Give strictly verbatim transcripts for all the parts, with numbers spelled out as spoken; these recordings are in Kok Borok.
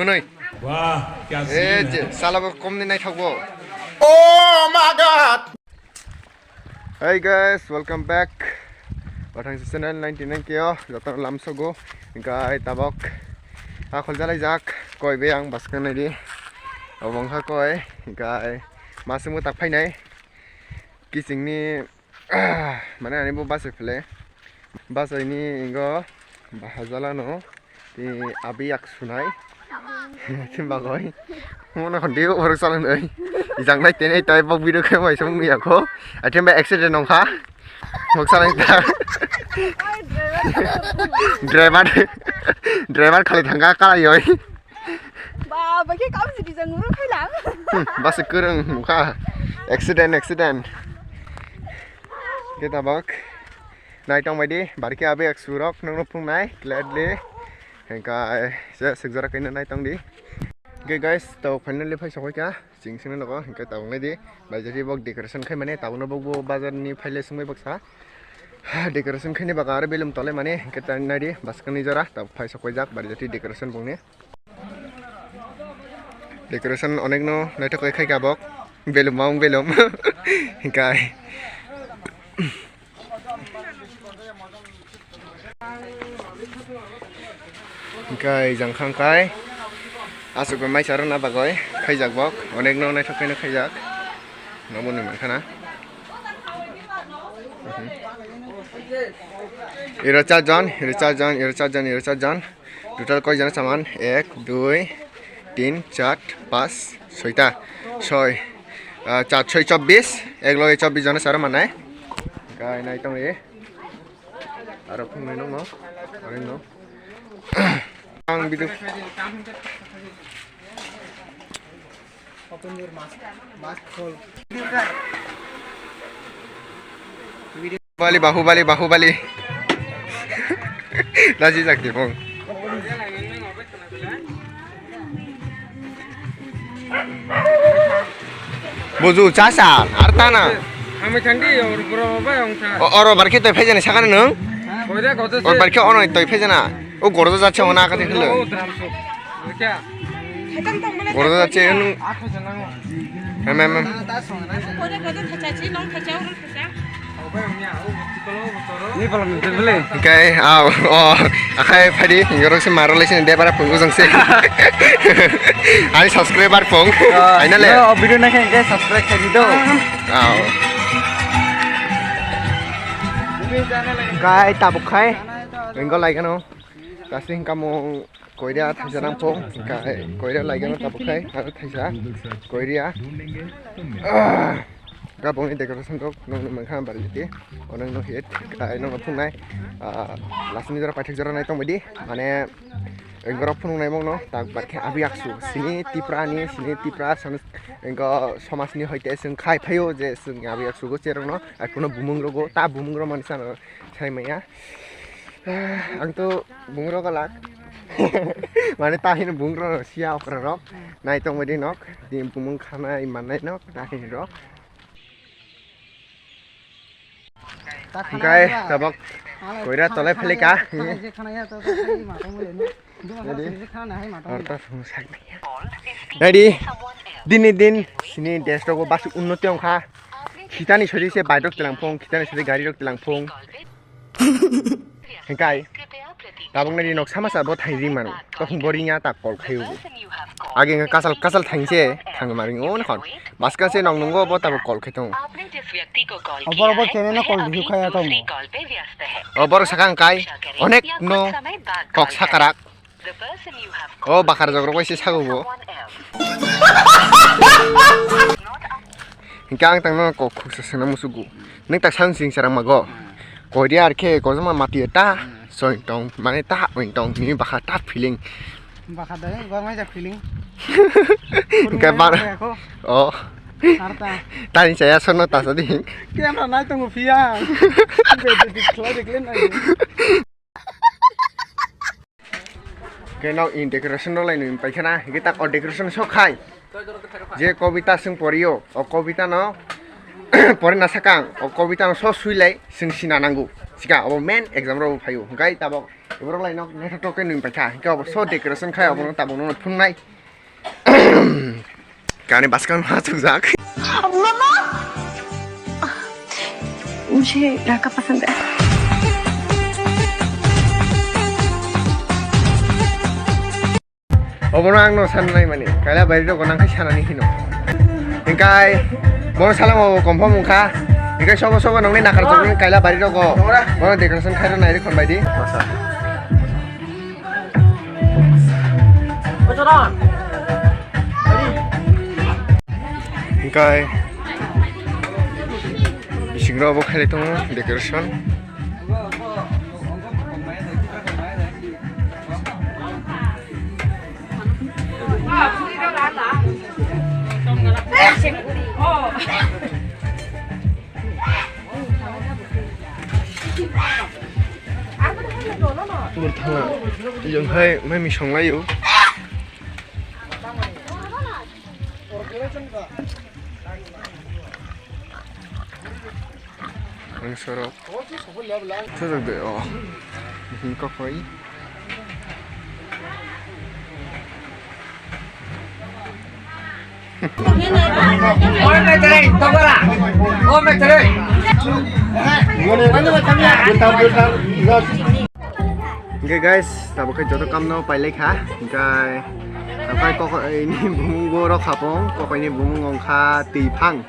Nui. Wah, kya scene hai. Eh, je, sala bo kom ni naithok bo. Oh my God! Hey guys, welcome back. Bathang channel ninety nine K O, joto lam sogo. Hingkai tabok. Akhol jalai jak, koi be ang baskan nai di. Abong ha koi, hingkai masung tak phainai. Kising ni Ah, mane ani bo bachai phele. Bachai ni ingo bahajala no. Ti abi yak sunai. Tim bagoi. Mono hondi o borok salon oi. Ijang nai tenai tai bok video khe mai song ya ko. Atem ba accident nong kha. Bok salon ta. Driver. Driver khali thanga kala yoi. Ba, ba khe kam sidi jang uru khaila. Hmm, basi kwrwng mukha. Accident, accident. Khe tabok. Nai tong bai di, barikhe abi eksu rok nokno phungnai, gladly. Hengkai, se sikjora kaino nai tong di. Hingke guys, tabok finally phai sokoi kha. Ching sini nogo, hingke tabok nai di. Bai jadi bok decoration khai mane, tabok no bok bo bazar ni phaile sungbai baksa. Decoration khai ni baga aro belum tole mane, hingke ta nai di, baskang ni jora, tabok phai sokoi jak, bai jadi decoration bong ni. Decoration onek no naithok khe khai kha bok. Belum maung belum. Hingkai. Hingkai jang khang kai. Asuk bai mai charo na bagoi. Khaijak bok. Onek no naithok khe no khaijak. Nabo ni mankha na. Mhm. Iro char jon, iro char jon, iro char jon, iro char jon. Total koi jona saman? Ek, dui, tin, char, pas, soita. Soi. Ah, char, soi, chobbish. Ek loge chobbish jona saro manai. Gai nai tong ye. Aro phung nai nong no. Aro no. Ang bidu. Open your mask. Mask khol. Bahubali, Bahubali, Bahubali. Laji jak di bong. Buju chasa, artana. Ami thandi or bro ba ong tha. O, oro barkhe toi phejani sakani nung? Koire goto se. Or barkhe ono toi phejana. O gordo jache ona kati khelo. O dram so. Kya? Gordo jache nung. Em, em, em. Hingke, ah, o, akhai phadi, hingke rok se maro lai sini debara phungo jang se. Ani subscriber phung, aina le. Yo, video na khe subscribe khai di do. Ah. Kai tabuk khai, hingke lai kano. Kasi hingka mo koida thaisa nang phung, hingka koida lai kano tabuk khai, aro thaisa koida. Ah. Ga bongni decoration rok nokno mankha bari jiti. Onang no hit, ai nokno phungnai. Ah, last ni jora paithak jora nai tong di. Mane engorok phunung nai mokno tak barkhe abi aksu. Sini Tipra ni, sini Tipra san engko somaj ni hoite seng khai phaio je seng abi aksu go cherok no. Ai kuno bumung rogo, ta bumung ro mani sano sai maya. Ah, ang to bumung ro galak. Mane ta hino bumung ro sia okra rok. Nai tong di nok. Di bumung khana i mannai nok ta hino rok. Hingkai tabok koira tolai phelika. Ready? Dini din sini desh rogo basi unnoti ongkha. Khitani sori se bike rok tilang phung, khitani sori gari rok tilang phung. Hingkai tabok nai nok sama sa bo thai ring mano. Tokong bo ring ya ta call khayo bo. Age wngkha kasal kasal thang se thang ma ring o nakhon. Maska se nok nungo bo tabok call khai tongo. Obo obo kene no call rihuk khaya tongo. O borok sakha hingkai onek no kok sakarak. O bakar jogrok bai se sago bo. Hingke ang tangno kok khuksa sengna musugo. Neng tak sang sing sarang mago. Koi dia arkhe kojama mati ta. Soin tong mane ta oin tong ni bakha ta feeling. Bakha dai gormai jak feeling. Hingke bar. Oh. Arta. Tani saya sono ta sadi. Camera nai tongo phiya. Be de de khlai de klen nai. Khe nok in decoration rok lai nwi pai khana, hingke tak o decoration sok khai. Je kobita swng porio, o kobita no pori na sakang, o kobita no so sui lai swng sina nango. Sika abo main exam rok phaio. Hingkai tabok borok lai nok naithotok khe nung paikha. Hingke abo so decoration khai abo tabok no phungnai. Kani baskang ma chukjak. Mama! मुझे लड़का पसंद है। Obono ang no sanai mani, kaila bari rok nang khai sanani hino. Hingkai bono salam o confirm wngkha. Hingkai sobo sobo nongni nakar jokni kaila bari rok o. Bono decoration khai rw nai rw khon bai di. Hingkai bising rok bo khai tongo decoration. Bwthana, iyong hai mai misong laio. Ang sorok. Sojak de o. Hing kokoi. Hingke guys, tabuk khe joto kamno pailai kha. Hingkai tabuk khe kokoi ni bumung bo rok khapung, kokoi ni bumung wngkha twi phang.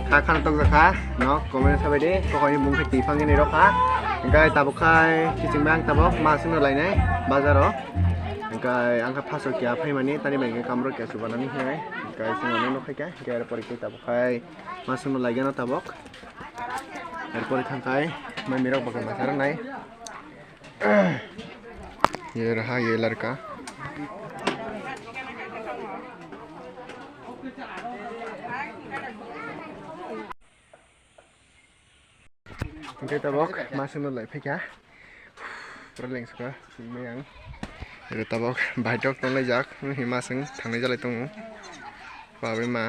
Kha khana tokjak kha, no comment sabai de, kokoi ni bumung khe twi phang ni rok kha. Hingkai tabuk khai kiching bang tabuk ma sungno lainai bazar o. Hingkai ang kha phaso kiya phaimani, tani bai khe kamro kiya chubanani hinai. Hingkai sungno nukho khe, hingkai aro pore khe tabuk khai ma sungno laigano tabuk. Erpore thangkai mai mirok bakal masarok nai. Ye raha ye larka. Hingke tabok masungno lai phaikha. Pura lengsuka singmai ang. Ere tabok baitok tonglai jak. Hima sung thangnai jalai tongo. Babai ma.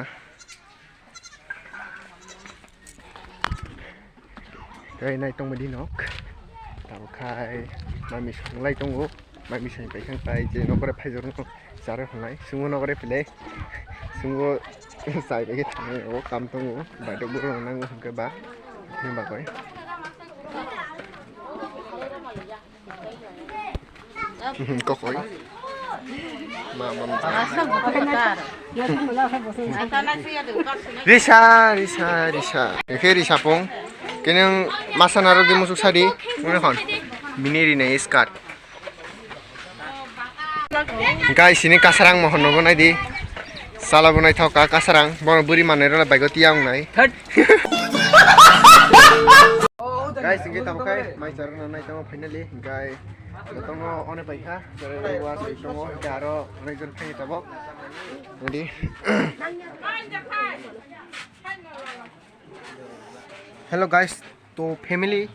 Tei nai tongmani nok. Tabuk khai mai misong lai tongo. Mai misong pai khang tai je nokore phai jorno charo hwnai. Sungo nokore pile. Sungo chai bai thangnai o kam tongo. Baitok borok nango hwnkhe ba. Hwnba koi. Mhm, kokoi. Ma, ma, ma. Risa, risa, risa. Ekhe risa pung. Kini masa narok di musuk sadi. Mune hon. Bini rinai skat. Guys, ini kasarang mohon nogo nai di. Sala bo naithok ka kasarang. Bono buri manai role baigo tiyang nai. Guys, hingke tamo kai mai charwkna nai tamo finally, hingkai jotono one paikha, chwrai wa soi tongo, hingke aro onek jon phai tabok. Ready? Hello guys, to family.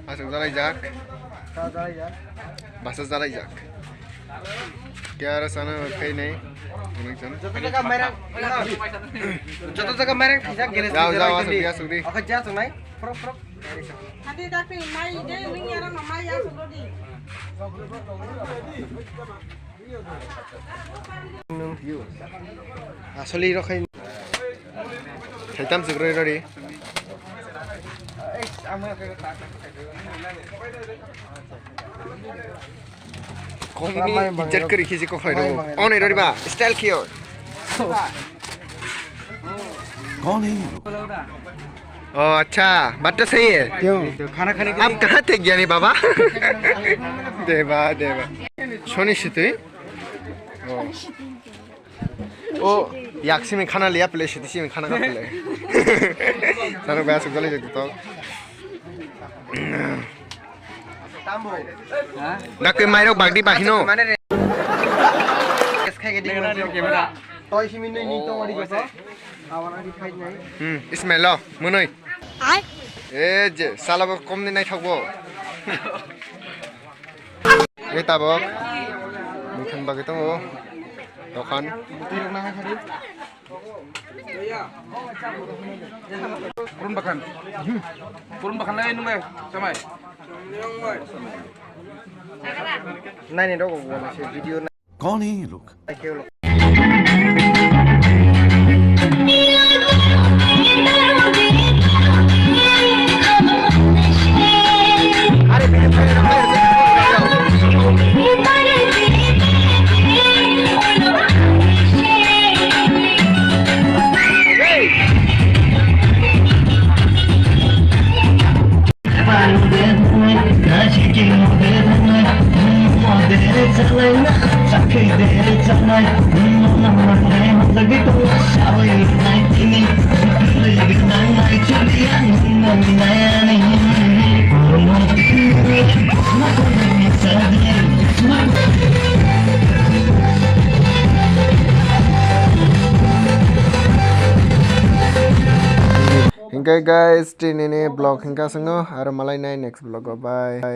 Aswk jalai jak. Basa jalai jak. Kya aro sana khai nai. Joto jaga mairang. Joto jaga mairang thijak gele. Jao, jao, aswk di, aswk di. Oke, ja sungai. Prok, prok. Hadi tapi mai je ning yara no mai ya solo di. Asoli rokhai. Thaitam sigroi rori. Kongni ijat kori khisi kokhlai rwo. Oni rori ba, style khiyo. कौन है ये लोग? ओ अच्छा, बात तो सही है। क्यों? खाना खाने के आप कहाँ थे ज्ञानी बाबा? देवा, देवा। सोनी सितुई? ओ। ओ, याक्सी में खाना लिया पहले, सितुसी में खाना खा पहले। सारो गया सुगले जगतो। Dakoi mairok bagdi bahino. Toi simi nui nui tong wari joto. Awan ani khai nai. Hmm, Ismail lo, munui. Ai. E je, sala bo kom ni nai thok bo. Ni tabok. Mui thang bagwi tongo. Dokan. Purun bakan. Purun bakan lai nung lai, chamai. Naini dogo go se video na. कौन है ये लोग? Hingke guys, tini ni vlog hingka swngo, aro malai nai next vlog o, bye.